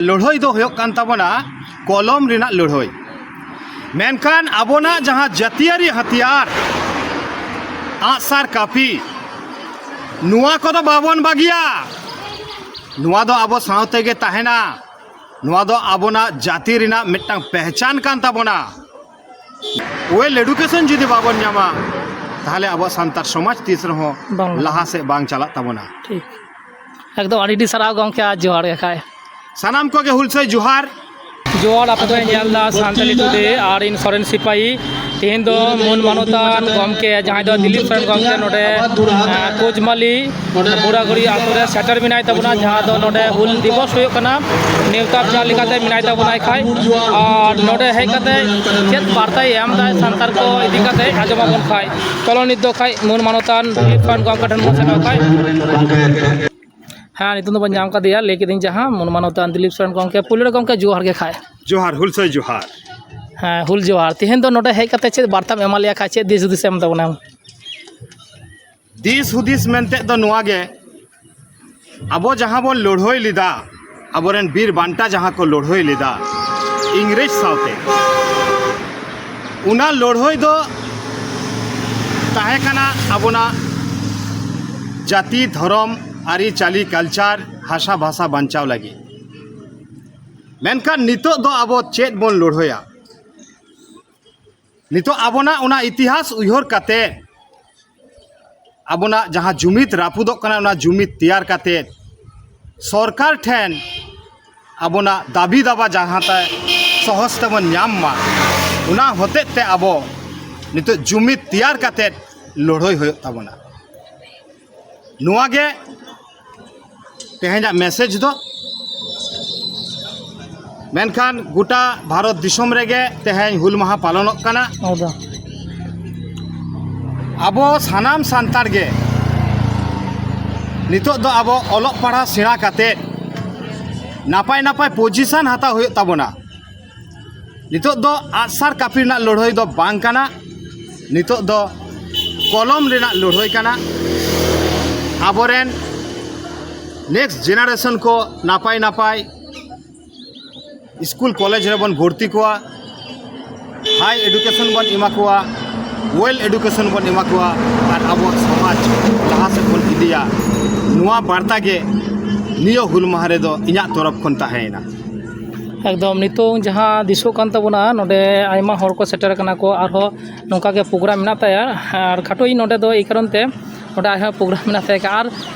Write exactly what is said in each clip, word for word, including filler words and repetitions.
ᱞᱟᱹᱲᱦᱟᱹᱭ ᱫᱚ ᱦᱩᱭᱩᱜ ᱠᱟᱱ ᱛᱟᱵᱚᱱᱟ ᱠᱚᱞᱚᱢ ᱨᱮᱱᱟᱜ ᱞᱟᱹᱲᱦᱟᱹᱭ᱾ ᱢᱮᱱᱠᱷᱟᱱ ᱟᱵᱚᱱᱟᱜ ᱡᱟᱦᱟᱸ ᱡᱟᱹᱛᱤᱭᱟᱹᱨᱤ ᱦᱟᱛᱤᱭᱟᱨ, ᱟᱜᱼᱥᱟᱨ ᱠᱟᱹᱯᱤ, ᱱᱚᱣᱟ ᱠᱚᱫᱚ ᱵᱟᱵᱚᱱ ᱵᱟᱹᱜᱤᱭᱟ᱾ ᱱᱚᱣᱟ ᱫᱚ ᱟᱵᱚ ᱥᱟᱶᱛᱮ ᱜᱮ ᱛᱟᱦᱮᱱᱟ᱾ ᱱᱚᱣᱟ ᱫᱚ ᱟᱵᱚᱱᱟᱜ ᱡᱟᱹᱛᱤ ᱨᱮᱱᱟᱜ ᱢᱤᱫᱴᱟᱝ ᱯᱮᱦᱪᱟᱱ ᱠᱟᱱ ᱛᱟᱵᱚᱱᱟ᱾ ᱳᱭᱮᱞ ᱮᱰᱩᱠᱮᱥᱚᱱ ᱡᱩᱫᱤ ᱵᱟᱵᱚᱱ ᱧᱟᱢᱟ, ᱛᱟᱦᱚᱞᱮ ᱟᱵᱚᱣᱟᱜ ᱥᱟᱱᱛᱟᱲ ᱥᱚᱢᱟᱡᱽ ᱛᱤᱥ ᱨᱮᱦᱚᱸ ᱵᱟᱝ ᱞᱟᱦᱟ ᱥᱮᱫ ᱵᱟᱝ ᱪᱟᱞᱟᱜ ᱛᱟᱵᱚᱱᱟ᱾ ᱴᱷᱤᱠ᱾ ᱮᱠᱫᱚᱢ ᱟᱹᱰᱤ ᱟᱹᱰᱤ ᱥᱟᱨᱦᱟᱣ ᱜᱚᱢᱠᱮ, ᱟᱨ ᱡᱚᱦᱟᱨ ᱜᱮ ᱠᱷᱟᱡ᱾ ᱥᱟᱱᱟᱢ ᱠᱚᱜᱮ ᱦᱩᱞᱥᱟᱹᱭ ᱡᱚᱦᱟᱨ᱾ ᱡᱚᱦᱟᱨ, ᱟᱯᱮ ᱯᱮ ᱧᱮᱞ ᱮᱫᱟ ᱥᱟᱱᱛᱟᱞᱤ ᱴᱩᱰᱮ ᱟᱨ ᱤᱧ ᱥᱚᱨᱮᱱ ᱥᱤᱯᱟᱹᱦᱤ᱾ ᱛᱮᱦᱮᱧ ᱫᱚ ᱢᱟᱹᱱ ᱢᱟᱱᱚᱛᱟᱱ ᱜᱚᱢᱠᱮ, ᱡᱟᱦᱟᱸᱭ ᱫᱚ ᱫᱤᱞᱤᱯ ᱥᱚᱨᱮᱱ ᱜᱚᱢᱠᱮ, ᱱᱚᱰᱮ, ᱟᱸ, ᱠᱳᱪᱢᱟᱞᱤ ᱵᱩᱲᱟᱜᱩᱲᱤ ᱟᱛᱳ ᱨᱮ ᱥᱮᱴᱮᱨ ᱢᱮᱱᱟᱭ ᱛᱟᱵᱚᱱᱟ, ᱡᱟᱦᱟᱸ ᱫᱚ ᱱᱚᱰᱮ ᱦᱩᱞ ᱫᱤᱵᱚᱥ ᱦᱩᱭᱩᱜ ᱠᱟᱱᱟ᱾ ᱱᱮᱣᱛᱟ ᱯᱮᱲᱟ ᱞᱮᱠᱟᱛᱮ ᱢᱮᱱᱟᱭ ᱛᱟᱵᱚᱱᱟᱭ ᱠᱷᱟᱡ᱾ ᱟᱨ ᱱᱚᱰᱮ ᱦᱮᱡ ᱠᱟᱛᱮ ᱪᱮᱫ ᱵᱟᱨᱛᱟᱭ ᱮᱢ ᱫᱟᱭ ᱥᱟᱱᱛᱟᱲ ᱠᱚ ᱤᱫᱤ ᱠᱟᱛᱮ, ᱟᱸᱡᱚᱢ ᱟᱵᱚᱱ ᱠᱷᱟᱡ᱾ ᱪᱚᱞᱚ, ᱱᱤᱛ ᱫᱚ ᱠᱷᱟᱡ ᱢᱟᱹᱱ ᱢᱟᱱᱚᱛᱟᱱ ᱫᱤᱞᱤᱯ ᱥᱚᱨᱮᱱ ᱜᱚᱢᱠᱮ ᱴᱷᱮᱱ ᱵᱚᱱ ᱥᱮᱱᱚᱜ ᱠᱷᱟᱡ᱾ ᱦᱮᱸ, ᱱᱤᱛᱚᱝ ᱫᱚᱵᱚᱱ ᱧᱟᱢ ᱠᱟᱫᱮᱭᱟ, ᱞᱟᱹᱭ ᱠᱤᱫᱟᱹᱧ ᱡᱟᱦᱟᱸ ᱢᱟᱹᱱ ᱢᱟᱱᱚᱛᱟᱱ ᱫᱤᱞᱤᱯ ᱥᱚᱨᱮᱱ ᱜᱚᱢᱠᱮ᱾ ᱯᱩᱭᱞᱩ ᱨᱮ ᱜᱚᱢᱠᱮ ᱡᱚᱦᱟᱨ ᱜᱮ ᱠᱷᱟᱡ᱾ ᱡᱚᱦᱟᱨ, ᱦᱩᱞᱥᱟᱹᱭ ᱡᱚᱦᱟᱨ᱾ ᱦᱮᱸ, ᱦᱩᱞ ᱡᱚᱦᱟᱨ᱾ ᱛᱮᱦᱮᱧ ᱫᱚ ᱱᱚᱰᱮ ᱦᱮᱡ ᱠᱟᱛᱮ ᱪᱮᱫ ᱵᱟᱨᱛᱟᱢ ᱮᱢᱟ ᱞᱮᱭᱟ ᱠᱷᱟᱡ, ᱪᱮᱫ ᱫᱤᱥ ᱦᱩᱫᱤᱥ ᱮᱢ ᱛᱟᱵᱚᱱᱟ? ᱫᱤᱥ ᱦᱩᱫᱤᱥ ᱢᱮᱱᱛᱮ ᱫᱚ ᱱᱚᱣᱟ ᱜᱮ, ᱟᱵᱚ ᱡᱟᱦᱟᱸ ᱵᱚᱱ ᱞᱟᱹᱲᱦᱟᱹᱭ ᱞᱮᱫᱟ, ᱟᱵᱚᱨᱮᱱ ᱵᱤᱨ ᱵᱟᱱᱴᱟ ᱡᱟᱦᱟᱸ ᱠᱚ ᱞᱟᱹᱲᱦᱟᱹᱭ ᱞᱮᱫᱟ ᱤᱝᱨᱮᱡᱽ ᱥᱟᱶᱛᱮ, ᱚᱱᱟ ᱞᱟᱹᱲᱦᱟᱹᱭ ᱫᱚ ᱛᱟᱦᱮᱸ ᱠᱟᱱᱟ ᱟᱵᱚᱱᱟᱜ ᱡᱟᱹᱛᱤ, ᱫᱷᱚᱨᱚᱢ, ᱟᱹᱨᱤᱪᱟᱹᱞᱤ, ᱠᱟᱞᱪᱟᱨ, ᱵᱷᱟᱥᱟ, ᱵᱷᱟᱥᱟ ᱵᱟᱧᱪᱟᱣ ᱞᱟᱹᱜᱤᱫ᱾ ᱢᱮᱱᱠᱷᱟᱱ ᱱᱤᱛᱚᱜ ᱫᱚ ᱟᱵᱚ ᱪᱮᱫ ᱵᱚᱱ ᱞᱟᱹᱲᱦᱟᱹᱭᱟ? ᱱᱤᱛᱚᱜ ᱟᱵᱚᱱᱟᱜ ᱚᱱᱟ ᱤᱛᱤᱦᱟᱥ ᱩᱭᱦᱟᱹᱨ ᱠᱟᱛᱮ, ᱟᱵᱚᱱᱟᱜ ᱡᱟᱦᱟᱸ ᱡᱩᱢᱤᱫ ᱨᱟᱹᱯᱩᱫᱚᱜ ᱠᱟᱱᱟ, ᱚᱱᱟ ᱡᱩᱢᱤᱫ ᱛᱮᱭᱟᱨ ᱠᱟᱛᱮ ᱥᱚᱨᱠᱟᱨ ᱴᱷᱮᱱ ᱟᱵᱚᱱᱟᱜ ᱫᱟᱹᱵᱤ ᱫᱟᱵᱟ ᱡᱟᱦᱟᱸ ᱛᱮ ᱥᱚᱦᱚᱡ ᱛᱮᱵᱚᱱ ᱧᱟᱢ ᱢᱟ, ᱚᱱᱟ ᱦᱚᱛᱮᱡ ᱛᱮ ᱟᱵᱚ ᱱᱤᱛᱚᱜ ᱡᱩᱢᱤᱫ ᱛᱮᱭᱟᱨ ᱠᱟᱛᱮ ᱞᱟᱹᱲᱦᱟᱹᱭ ᱦᱩᱭᱩᱜ ᱛᱟᱵᱚᱱᱟ᱾ ᱱᱚᱣᱟ ᱜᱮ ᱛᱮᱦᱮᱧᱟᱜ ᱢᱮᱥᱮᱡᱽ ᱫᱚ᱾ ᱢᱮᱱᱠᱷᱟᱱ ᱜᱚᱴᱟ ᱵᱷᱟᱨᱚᱛ ᱫᱤᱥᱚᱢ ᱨᱮᱜᱮ ᱛᱮᱦᱮᱧ ᱦᱩᱞ ᱢᱟᱦᱟ ᱯᱟᱞᱚᱱᱚᱜ ᱠᱟᱱᱟ᱾ ᱮᱠᱫᱚᱢ᱾ ᱟᱵᱚ ᱥᱟᱱᱟᱢ ᱥᱟᱱᱛᱟᱲ ᱜᱮ ᱱᱤᱛᱚᱜ ᱫᱚ ᱟᱵᱚ ᱚᱞᱚᱜ ᱯᱟᱲᱦᱟᱣ ᱥᱮᱬᱟ ᱠᱟᱛᱮᱫ ᱱᱟᱯᱟᱭ ᱱᱟᱯᱟᱭ ᱯᱚᱡᱤᱥᱚᱱ ᱦᱟᱛᱟᱣ ᱦᱩᱭᱩᱜ ᱛᱟᱵᱚᱱᱟ᱾ ᱱᱤᱛᱚᱜ ᱫᱚ ᱟᱜᱼᱥᱟᱨ ᱠᱟᱹᱯᱤ ᱨᱮᱱᱟᱜ ᱞᱟᱹᱲᱦᱟᱹᱭ ᱫᱚ ᱵᱟᱝ ᱠᱟᱱᱟ, ᱱᱤᱛᱚᱜ ᱫᱚ ᱠᱚᱞᱚᱢ ᱨᱮᱱᱟᱜ ᱞᱟᱹᱲᱦᱟᱹᱭ ᱠᱟᱱᱟ᱾ ᱟᱵᱚᱨᱮᱱ ᱱᱮᱠᱥᱴ ᱡᱮᱱᱟᱨᱮᱥᱚᱱ ᱠᱚ ᱱᱟᱯᱟᱭ ᱱᱟᱯᱟᱭ ᱥᱠᱩᱞ ᱠᱚᱞᱮᱡᱽ ᱨᱮᱵᱚᱱ ᱵᱷᱚᱨᱛᱤ ᱠᱚᱣᱟ, ᱦᱟᱭ ᱮᱰᱩᱠᱮᱥᱚᱱ ᱵᱚᱱ ᱮᱢᱟ ᱠᱚᱣᱟ, ᱳᱭᱮᱞ ᱮᱰᱩᱠᱮᱥᱚᱱ ᱵᱚᱱ ᱮᱢᱟ ᱠᱚᱣᱟ, ᱟᱨ ᱟᱵᱚᱣᱟᱜ ᱥᱚᱢᱟᱡᱽ ᱞᱟᱦᱟ ᱥᱮᱫ ᱵᱚᱱ ᱤᱫᱤᱭᱟ᱾ ᱱᱚᱣᱟ ᱵᱟᱨᱛᱟ ᱜᱮ ᱱᱤᱭᱟᱹ ᱦᱩᱞ ᱢᱟᱦᱟ ᱨᱮᱫᱚ ᱤᱧᱟᱹᱜ ᱛᱚᱨᱚᱯ ᱠᱷᱚᱱ ᱛᱟᱦᱮᱸᱭᱮᱱᱟ᱾ ᱮᱠᱫᱚᱢ, ᱱᱤᱛᱚᱝ ᱡᱟᱦᱟᱸ ᱫᱤᱥᱚᱜ ᱠᱟᱱ ᱛᱟᱵᱚᱱᱟ, ᱱᱚᱰᱮ ᱟᱭᱢᱟ ᱦᱚᱲ ᱠᱚ ᱥᱮᱴᱮᱨ ᱟᱠᱟᱱᱟ ᱠᱚ, ᱟᱨᱦᱚᱸ ᱱᱚᱝᱠᱟ ᱜᱮ ᱯᱨᱳᱜᱨᱟᱢ ᱢᱮᱱᱟᱜ ᱛᱟᱭᱟ᱾ ᱟᱨ ᱠᱷᱟᱴᱚᱭᱤᱧ ᱱᱚᱰᱮ ᱫᱚ ᱮᱭ ᱠᱟᱨᱚᱱ ᱛᱮ, ᱱᱚᱰᱮ ᱟᱭᱢᱟ ᱯᱨᱳᱜᱨᱟᱢ ᱢᱮᱱᱟᱜ ᱛᱟᱭᱟ᱾ ᱟᱨ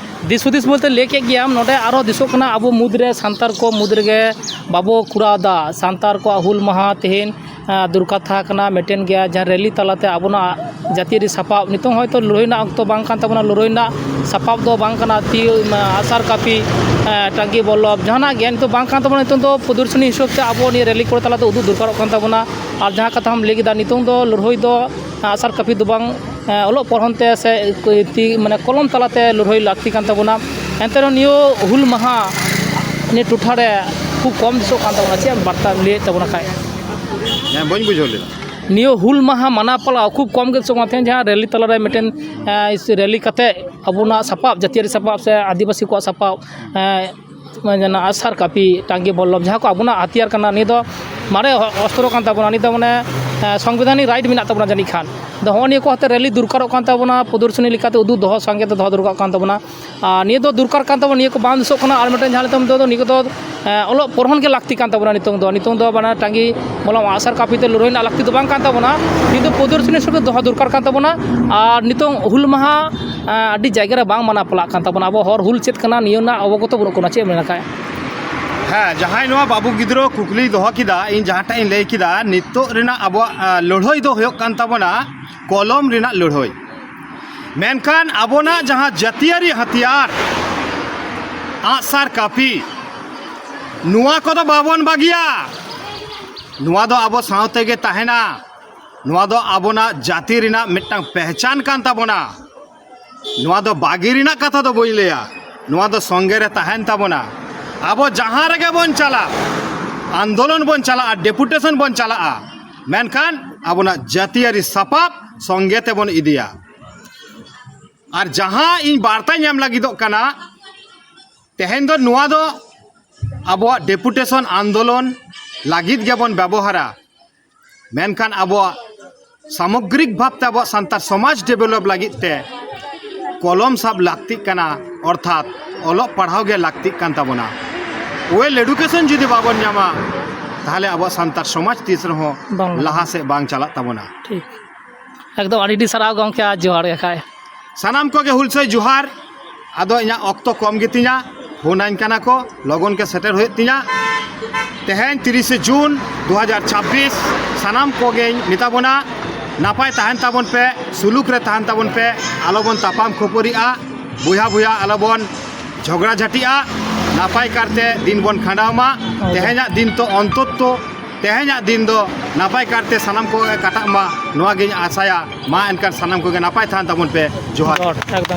ᱫᱤᱥ ᱦᱩᱫᱤᱥ ᱵᱚᱞᱛᱮ ᱞᱟᱹᱭ ᱠᱮᱫ ᱜᱮᱭᱟᱢ, ᱱᱚᱰᱮ ᱟᱨᱦᱚᱸ ᱫᱤᱥᱚᱜ ᱠᱟᱱᱟ ᱟᱵᱚ ᱢᱩᱫᱽᱨᱮ, ᱥᱟᱱᱛᱟᱲ ᱠᱚ ᱢᱩᱫᱽ ᱨᱮᱜᱮ ᱵᱟᱵᱚ ᱠᱚᱨᱟᱣ ᱮᱫᱟ᱾ ᱥᱟᱱᱛᱟᱲ ᱠᱚᱣᱟᱜ ᱦᱩᱞ ᱢᱟᱦᱟ ᱛᱮᱦᱮᱧ ᱟᱸ, ᱫᱩᱨᱠᱟᱛᱷᱟ ᱠᱟᱱᱟ ᱢᱤᱫᱴᱮᱱ ᱜᱮᱭᱟ, ᱡᱟᱦᱟᱸ ᱨᱮᱞᱤ ᱛᱟᱞᱟᱛᱮ ᱟᱵᱚᱱᱟᱜ ᱡᱟᱹᱛᱤᱭᱟᱹᱨᱤ ᱥᱟᱯᱟᱵ, ᱱᱤᱛᱚᱝ ᱦᱚᱭᱛᱳ ᱞᱟᱹᱲᱦᱟᱹᱭ ᱨᱮᱱᱟᱜ ᱚᱠᱛᱚ ᱵᱟᱝ ᱠᱟᱱ ᱛᱟᱵᱚᱱᱟ, ᱞᱟᱹᱲᱦᱟᱹᱭ ᱨᱮᱱᱟᱜ ᱥᱟᱯᱟᱵ ᱫᱚ ᱵᱟᱝ ᱠᱟᱱᱟ ᱛᱤ, ᱟᱸ, ᱟᱜᱼᱥᱟᱨ ᱠᱟᱹᱯᱤ, ᱟᱸ, ᱴᱟᱸᱜᱤ ᱵᱚᱞᱞᱚᱵ, ᱡᱟᱦᱟᱱᱟᱜ ᱜᱮ ᱱᱤᱛᱚᱜ ᱵᱟᱝ ᱠᱟᱱ ᱛᱟᱵᱚᱱᱟ᱾ ᱱᱤᱛᱚᱝ ᱫᱚ ᱯᱨᱚᱫᱚᱨᱥᱚᱱᱤ ᱦᱤᱥᱟᱹᱵ ᱛᱮ ᱟᱵᱚ ᱱᱤᱭᱟᱹ ᱨᱮᱞᱤ ᱠᱚᱨᱮ ᱛᱟᱞᱟᱛᱮ ᱩᱫᱩᱜ ᱫᱚᱨᱠᱟᱨᱚᱜ ᱠᱟᱱ ᱛᱟᱵᱚᱱᱟ᱾ ᱟᱨ ᱡᱟᱦᱟᱸ ᱠᱟᱛᱷᱟᱢ ᱞᱟᱹᱭ ᱠᱮᱫᱟ, ᱱᱤᱛᱚᱝ ᱫᱚ ᱞᱟᱹᱲᱦᱟᱹᱭ ᱫᱚ ᱟᱜᱼᱥᱟᱨ ᱠᱟᱹᱯᱤ ᱫᱚ ᱵᱟᱝ, ᱟᱸ, ᱚᱞᱚᱜ ᱯᱚᱲᱦᱚᱱ ᱛᱮ ᱥᱮ ᱛᱤ, ᱢᱟᱱᱮ ᱠᱚᱞᱚᱢ ᱛᱟᱞᱟᱛᱮ ᱞᱟᱹᱲᱦᱟᱹᱭ ᱞᱟᱹᱠᱛᱤ ᱠᱟᱱ ᱛᱟᱵᱚᱱᱟ᱾ ᱮᱱᱛᱮ ᱨᱮᱦᱚᱸ ᱱᱤᱭᱟᱹ ᱦᱩᱞ ᱢᱟᱦᱟ ᱱᱤᱭᱟᱹ ᱴᱚᱴᱷᱟ ᱨᱮ ᱠᱷᱩᱵ ᱠᱚᱢ ᱫᱤᱥᱚᱜ ᱠᱟᱱ ᱛᱟᱵᱚᱱᱟ᱾ ᱪᱮᱫ ᱮᱢ ᱵᱟᱨᱛᱟ ᱞᱟᱹᱭᱮᱫ ᱛᱟᱵᱚᱱᱟ ᱠᱷᱟᱡ? ᱦᱮᱸ, ᱵᱟᱹᱧ ᱵᱩᱡᱷᱟᱹᱣ ᱞᱮᱫᱟ᱾ ᱱᱤᱭᱟᱹ ᱦᱩᱞ ᱢᱟᱦᱟ ᱢᱟᱱᱟᱣ ᱯᱟᱞᱟᱣ ᱠᱷᱩᱵ ᱠᱚᱢ ᱜᱮ ᱥᱚᱢᱚᱭ ᱛᱟᱦᱮᱸᱱ, ᱡᱟᱦᱟᱸ ᱨᱮᱞᱤ ᱛᱟᱞᱟᱨᱮ ᱢᱤᱫᱴᱮᱱ, ᱮᱸ, ᱨᱮᱞᱤ ᱠᱟᱛᱮ ᱟᱵᱚᱱᱟᱜ ᱥᱟᱯᱟᱵ, ᱡᱟᱹᱛᱤᱭᱟᱹᱨᱤ ᱥᱟᱯᱟᱵ ᱥᱮ ᱟᱹᱫᱤᱵᱟᱹᱥᱤ ᱠᱚᱣᱟᱜ ᱥᱟᱯᱟᱵ, ᱮᱸ, ᱡᱟᱦᱟᱸ ᱟᱜᱼᱥᱟᱨ ᱠᱟᱹᱯᱤ, ᱴᱟᱸᱜᱤ ᱵᱚᱞᱞᱚᱵ, ᱡᱟᱦᱟᱸ ᱠᱚ ᱟᱵᱚᱱᱟᱜ ᱦᱟᱛᱤᱭᱟᱨ ᱠᱟᱱᱟ, ᱱᱤᱭᱟᱹ ᱫᱚ ᱢᱟᱨᱮ ᱚᱥᱛᱨᱚ ᱠᱟᱱ ᱛᱟᱵᱚᱱᱟ᱾ ᱱᱤᱭᱟᱹ ᱫᱚ ᱢᱟᱱᱮ, ᱮᱸ, ᱥᱚᱝᱵᱤᱫᱷᱟᱱᱤᱠ ᱨᱟᱭᱤᱴ ᱢᱮᱱᱟᱜ ᱛᱟᱵᱚᱱᱟ ᱡᱟᱹᱱᱤᱡ ᱠᱷᱟᱱ᱾ ᱟᱫᱚ ᱦᱚᱸᱜᱼᱚ ᱱᱤᱭᱟᱹ ᱠᱚ ᱦᱟᱛᱮ ᱨᱮᱞᱤ ᱫᱚᱨᱠᱟᱨᱚᱜ ᱠᱟᱱ ᱛᱟᱵᱚᱱᱟ, ᱯᱨᱚᱫᱚᱨᱥᱚᱱᱤ ᱞᱮᱠᱟᱛᱮ ᱩᱫᱩᱜ ᱫᱚᱦᱚ, ᱥᱟᱸᱜᱮ ᱛᱮ ᱫᱚᱦᱚ ᱫᱚᱨᱠᱟᱨᱚᱜ ᱠᱟᱱ ᱛᱟᱵᱚᱱᱟ᱾ ᱟᱨ ᱱᱤᱭᱟᱹ ᱫᱚ ᱫᱚᱨᱠᱟᱨ ᱠᱟᱱ ᱛᱟᱵᱚᱱᱟ, ᱱᱤᱭᱟᱹ ᱠᱚ ᱵᱟᱝ ᱫᱤᱥᱚᱜ ᱠᱟᱱᱟ᱾ ᱟᱨ ᱢᱤᱫᱴᱮᱱ ᱡᱟᱦᱟᱸ ᱞᱮᱠᱟ ᱱᱤᱛᱚᱝ ᱫᱚ, ᱱᱤᱭᱟᱹ ᱠᱚᱫᱚ, ᱮᱸ, ᱚᱞᱚᱜ ᱯᱚᱲᱦᱚᱱ ᱜᱮ ᱞᱟᱹᱠᱛᱤ ᱠᱟᱱ ᱛᱟᱵᱚᱱᱟ᱾ ᱱᱤᱛᱚᱝ ᱫᱚ, ᱱᱤᱛᱚᱝ ᱫᱚ ᱢᱟᱱᱮ ᱴᱟᱸᱜᱤ ᱢᱚᱞᱚᱝ ᱟᱜᱼᱥᱟᱨ ᱠᱟᱹᱯᱤ ᱛᱮ ᱞᱟᱹᱲᱦᱟᱹᱭ ᱨᱮᱱᱟᱜ ᱞᱟᱹᱠᱛᱤ ᱫᱚ ᱵᱟᱝ ᱠᱟᱱ ᱛᱟᱵᱚᱱᱟ, ᱠᱤᱱᱛᱩ ᱯᱨᱚᱫᱚᱨᱥᱚᱱᱤ ᱦᱤᱥᱟᱹᱵ ᱛᱮ ᱫᱚᱦᱚ ᱫᱚᱨᱠᱟᱨ ᱠᱟᱱ ᱛᱟᱵᱚᱱᱟ᱾ ᱟᱨ ᱱᱤᱛᱚᱝ ᱦᱩᱞ ᱢᱟᱦᱟ, ᱮᱸ, ᱟᱹᱰᱤ ᱡᱟᱭᱜᱟ ᱨᱮ ᱵᱟᱝ ᱢᱟᱱᱟᱣ ᱯᱟᱞᱟᱜ ᱠᱟᱱ ᱛᱟᱵᱚᱱᱟ᱾ ᱟᱵᱚ ᱦᱚᱲ ᱦᱩᱞ ᱪᱮᱫ ᱠᱟᱱᱟ, ᱱᱤᱭᱟᱹ ᱨᱮᱱᱟᱜ ᱚᱵᱚᱜᱚᱛᱚ ᱵᱟᱹᱱᱩᱜ ᱠᱚᱣᱟ᱾ ᱪᱮᱫ ᱮᱢ ᱢᱮᱱᱟ ᱠᱷᱟᱡ? ᱦᱮᱸ, ᱡᱟᱦᱟᱸᱭ ᱱᱚᱣᱟ ᱵᱟᱹᱵᱩ ᱜᱤᱫᱽᱨᱟᱹ ᱠᱩᱠᱞᱤᱭ ᱫᱚᱦᱚ ᱠᱮᱫᱟ, ᱤᱧ ᱡᱟᱦᱟᱸᱴᱟᱜ ᱤᱧ ᱞᱟᱹᱭ ᱠᱮᱫᱟ, ᱱᱤᱛᱚᱜ ᱨᱮᱱᱟᱜ ᱟᱵᱚᱣᱟᱜ, ᱟᱸ, ᱞᱟᱹᱲᱦᱟᱹᱭ ᱫᱚ ᱦᱩᱭᱩᱜ ᱠᱟᱱ ᱛᱟᱵᱚᱱᱟ ᱠᱚᱞᱚᱢ ᱨᱮᱱᱟᱜ ᱞᱟᱹᱲᱦᱟᱹᱭ᱾ ᱢᱮᱱᱠᱷᱟᱱ ᱟᱵᱚᱱᱟᱜ ᱡᱟᱦᱟᱸ ᱡᱟᱹᱛᱤᱭᱟᱹᱨᱤ ᱦᱟᱛᱤᱭᱟᱨ, ᱟᱜᱼᱥᱟᱨ ᱠᱟᱹᱯᱤ, ᱱᱚᱣᱟ ᱠᱚᱫᱚ ᱵᱟᱵᱚᱱ ᱵᱟᱹᱜᱤᱭᱟ᱾ ᱱᱚᱣᱟ ᱫᱚ ᱟᱵᱚ ᱥᱟᱶᱛᱮ ᱜᱮ ᱛᱟᱦᱮᱱᱟ᱾ ᱱᱚᱣᱟ ᱫᱚ ᱟᱵᱚᱱᱟᱜ ᱡᱟᱹᱛᱤ ᱨᱮᱱᱟᱜ ᱢᱤᱫᱴᱟᱝ ᱯᱮᱦᱪᱟᱱ ᱠᱟᱱ ᱛᱟᱵᱚᱱᱟ᱾ ᱱᱚᱣᱟ ᱫᱚ ᱵᱟᱹᱜᱤ ᱨᱮᱱᱟᱜ ᱠᱟᱛᱷᱟ ᱫᱚ ᱵᱟᱹᱧ ᱞᱟᱹᱭᱟ, ᱱᱚᱣᱟ ᱫᱚ ᱥᱚᱸᱜᱮ ᱨᱮ ᱛᱟᱦᱮᱱ ᱛᱟᱵᱚᱱᱟ᱾ ᱟᱵᱚ ᱡᱟᱦᱟᱸ ᱨᱮᱜᱮ ᱵᱚᱱ ᱪᱟᱞᱟᱜ, ᱟᱱᱫᱳᱞᱚᱱ ᱵᱚᱱ ᱪᱟᱞᱟᱜᱼᱟ, ᱰᱮᱯᱩᱴᱮᱥᱚᱱ ᱵᱚᱱ ᱪᱟᱞᱟᱜᱼᱟ, ᱢᱮᱱᱠᱷᱟᱱ ᱟᱵᱚᱱᱟᱜ ᱡᱟᱹᱛᱤᱭᱟᱹᱨᱤ ᱥᱟᱯᱟᱵ ᱥᱚᱸᱜᱮ ᱛᱮᱵᱚᱱ ᱤᱫᱤᱭᱟ᱾ ᱟᱨ ᱡᱟᱦᱟᱸ ᱤᱧ ᱵᱟᱨᱛᱟᱧ ᱮᱢ ᱞᱟᱹᱜᱤᱫᱚᱜ ᱠᱟᱱᱟ, ᱛᱮᱦᱮᱧ ᱫᱚ ᱱᱚᱣᱟ ᱫᱚ ᱟᱵᱚᱣᱟᱜ ᱰᱮᱯᱩᱴᱮᱥᱚᱱ ᱟᱱᱫᱳᱞᱚᱱ ᱞᱟᱹᱜᱤᱫ ᱜᱮᱵᱚᱱ ᱵᱮᱵᱚᱦᱟᱨᱟ, ᱢᱮᱱᱠᱷᱟᱱ ᱟᱵᱚᱣᱟᱜ ᱥᱟᱢᱚᱜᱽᱨᱤᱠ ᱵᱷᱟᱵᱽᱛᱮ ᱟᱵᱚᱣᱟᱜ ᱥᱟᱱᱛᱟᱲ ᱥᱚᱢᱟᱡᱽ ᱰᱮᱵᱷᱮᱞᱚᱯ ᱞᱟᱹᱜᱤᱫ ᱛᱮ ᱠᱚᱞᱚᱢ ᱥᱟᱵ ᱞᱟᱹᱠᱛᱤᱜ ᱠᱟᱱᱟ, ᱚᱨᱛᱷᱟᱛ ᱚᱞᱚᱜ ᱯᱟᱲᱦᱟᱣ ᱜᱮ ᱞᱟᱹᱠᱛᱤᱜ ᱠᱟᱱ ᱛᱟᱵᱚᱱᱟ᱾ ᱳᱭᱮᱞ ᱮᱰᱩᱠᱮᱥᱚᱱ ᱡᱩᱫᱤ ᱵᱟᱵᱚᱱ ᱧᱟᱢᱟ, ᱛᱟᱦᱚᱞᱮ ᱟᱵᱚᱣᱟᱜ ᱥᱟᱱᱛᱟᱲ ᱥᱚᱢᱟᱡᱽ ᱛᱤᱥ ᱨᱮᱦᱚᱸ ᱵᱟᱝ ᱞᱟᱦᱟ ᱥᱮᱫ ᱵᱟᱝ ᱪᱟᱞᱟᱜ ᱛᱟᱵᱚᱱᱟ᱾ ᱴᱷᱤᱠ᱾ ᱮᱠᱫᱚᱢ ᱟᱹᱰᱤ ᱟᱹᱰᱤ ᱥᱟᱨᱦᱟᱣ ᱜᱚᱢᱠᱮ, ᱟᱨ ᱡᱚᱦᱟᱨ ᱜᱮ ᱠᱷᱟᱡ᱾ ᱥᱟᱱᱟᱢ ᱠᱚᱜᱮ ᱦᱩᱞᱥᱟᱹᱭ ᱡᱚᱦᱟᱨ᱾ ᱟᱫᱚ ᱤᱧᱟᱹᱜ ᱚᱠᱛᱚ ᱠᱚᱢ ᱜᱮᱛᱤᱧᱟ, ᱯᱷᱳᱱ ᱟᱹᱧ ᱠᱟᱱᱟ ᱠᱚ, ᱞᱚᱜᱚᱱ ᱜᱮ ᱥᱮᱴᱮᱨ ᱦᱩᱭᱩᱜ ᱛᱤᱧᱟ᱾ ᱛᱮᱦᱮᱧ ᱛᱤᱨᱤᱥᱮ ᱡᱩᱱ ᱫᱩ ᱦᱟᱡᱟᱨ ᱪᱷᱟᱵᱵᱤᱥ, ᱥᱟᱱᱟᱢ ᱠᱚᱜᱮᱧ ᱢᱮᱛᱟ ᱵᱚᱱᱟ, ᱱᱟᱯᱟᱭ ᱛᱟᱦᱮᱱ ᱛᱟᱵᱚᱱ ᱯᱮ, ᱥᱩᱞᱩᱠ ᱨᱮ ᱛᱟᱦᱮᱱ ᱛᱟᱵᱚᱱ ᱯᱮ, ᱟᱞᱚᱵᱚᱱ ᱛᱟᱯᱟᱢ ᱠᱷᱟᱹᱯᱟᱹᱨᱤᱜᱼᱟ, ᱵᱚᱭᱦᱟ ᱵᱚᱭᱦᱟ ᱟᱞᱚᱵᱚᱱ ᱡᱷᱚᱜᱽᱲᱟ ᱡᱷᱟᱹᱴᱤᱜᱼᱟ, ᱱᱟᱯᱟᱭ ᱠᱟᱨᱛᱮ ᱫᱤᱱ ᱵᱚᱱ ᱠᱷᱟᱸᱰᱟᱣ ᱢᱟ᱾ ᱦᱳᱭ᱾ ᱛᱮᱦᱮᱧᱟᱜ ᱫᱤᱱ ᱛᱚ ᱚᱱᱛᱚᱛᱛᱚ ᱛᱮᱦᱮᱧᱟᱜ ᱫᱤᱱ ᱫᱚ ᱱᱟᱯᱟᱭ ᱠᱟᱨᱛᱮ ᱥᱟᱱᱟᱢ ᱠᱚᱜᱮ ᱠᱟᱴᱟᱜ ᱢᱟ, ᱱᱚᱣᱟ ᱜᱤᱧ ᱟᱥᱟᱭᱟ᱾ ᱢᱟ ᱮᱱᱠᱷᱟᱱ ᱥᱟᱱᱟᱢ ᱠᱚᱜᱮ ᱱᱟᱯᱟᱭ ᱛᱟᱦᱮᱱ ᱛᱟᱵᱚᱱ ᱯᱮ᱾ ᱡᱚᱦᱟᱨ᱾ ᱡᱚᱦᱟᱨ, ᱮᱠᱫᱚᱢ᱾